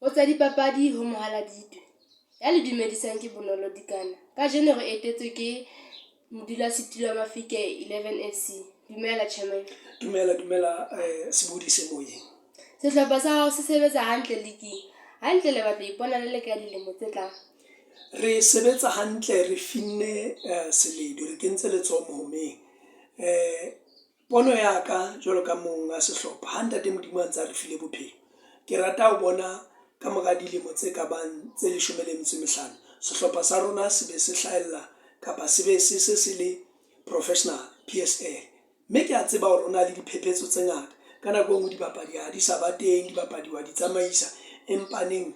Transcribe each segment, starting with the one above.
Ho tsa dipapadi ho Mohaladitwe, ya le dumedisang ke Bonolo Dikana. Kajeno re etetswe ke modulasetulo wa Mafike 11 FC. Dumela, chairman. Dumela, dumela, sebohodi se moyeng. Sehlopha sa hao se sebetsa hantle league-ing. Hantle le batla ipona le le kae dilemo tse tlang? Re sebetsa hantle, re finne seledu, re kentse letsoho mohomeng. Pono ya ka jwalo ka monga sehlopha, ha Ntate Modimo a ntse a re file bophelo, ke rata ho bona ka mora dilemo tse ka bang tse 15, sehlopha sa rona se be se hlahella kapa se be se se se le professional PSL. Mme ke a tseba hore ho na le diphephetso tse ngata. Ka nako e nngwe dibapadi ha di sa ba teng, dibapadi wa di tsamaisa. Empaneng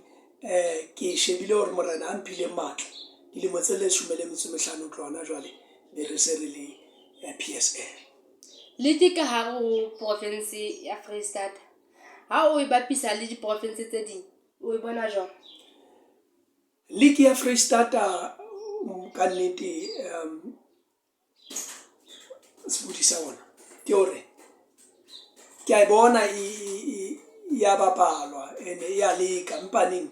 ke shebile hore Morena a mphile matla dilemo tse 15 ho tloha hona jwale, be re se re le PSL. League ka hare ho province ya Freistata. Ha o e bapisa le diprovince tse ding, o e bona jwang? League ya Freistata ka nnete, sebohodi sa ona ke hore ke a e bona e ya bapalwa ene e ya leka. Empaneng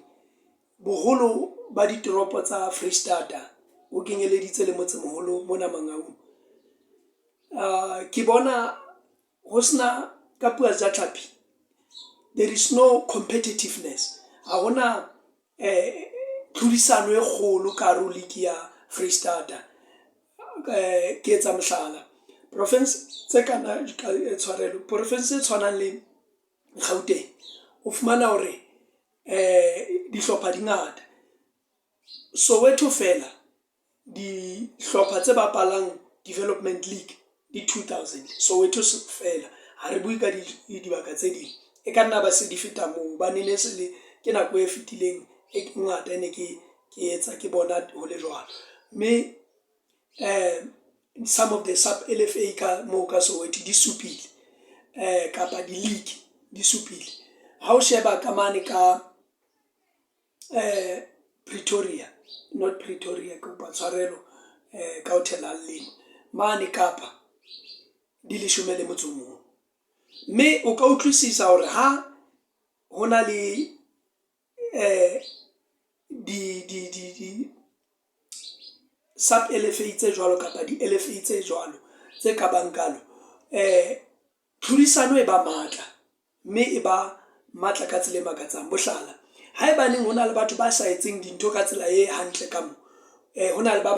boholo ba ditoropo tsa Freistata, ho kenyeleditse le motsemoholo mona Mangaung, ke bona ho sena, ka puo ya sejatlhapi, there is no competitiveness. Ha hona tlhodisano e kgolo ka hare ho league ya Freistata. Ke etsa mohlala, province tse kana, tshwarelo, province e tshwanang le Gauteng, o fumana hore dihlopha di ngata. Soweto fela dihlopha tse bapalang Development League di 2000, Soweto fela. Ha re bue ka dibaka tse ding, e ka nna ba se di feta moo, hobane ne se le ke nako e fetileng e ngata e ne ke etsa ke bona ho le jwalo. Mme some of the sub LFA ka moo ka Soweto di supile, kapa di-league di supile. Ha o sheba ka mane ka Pretoria, not Pretoria, ke kopa tshwarelo ka ho thella leleme, mane Kapa di 11. Mme o ka utlwisisa hore ha ho na le di sub LFA tse jwalo kapa di LFA tse jwalo tse ka bang kalo, tlhodisano e ba matla, mme e ba matla ka tsela e makatsang. Mohlala, haebaneng ho na le batho ba sa etseng dintho ka tsela e hantle ka mo, ho na le ba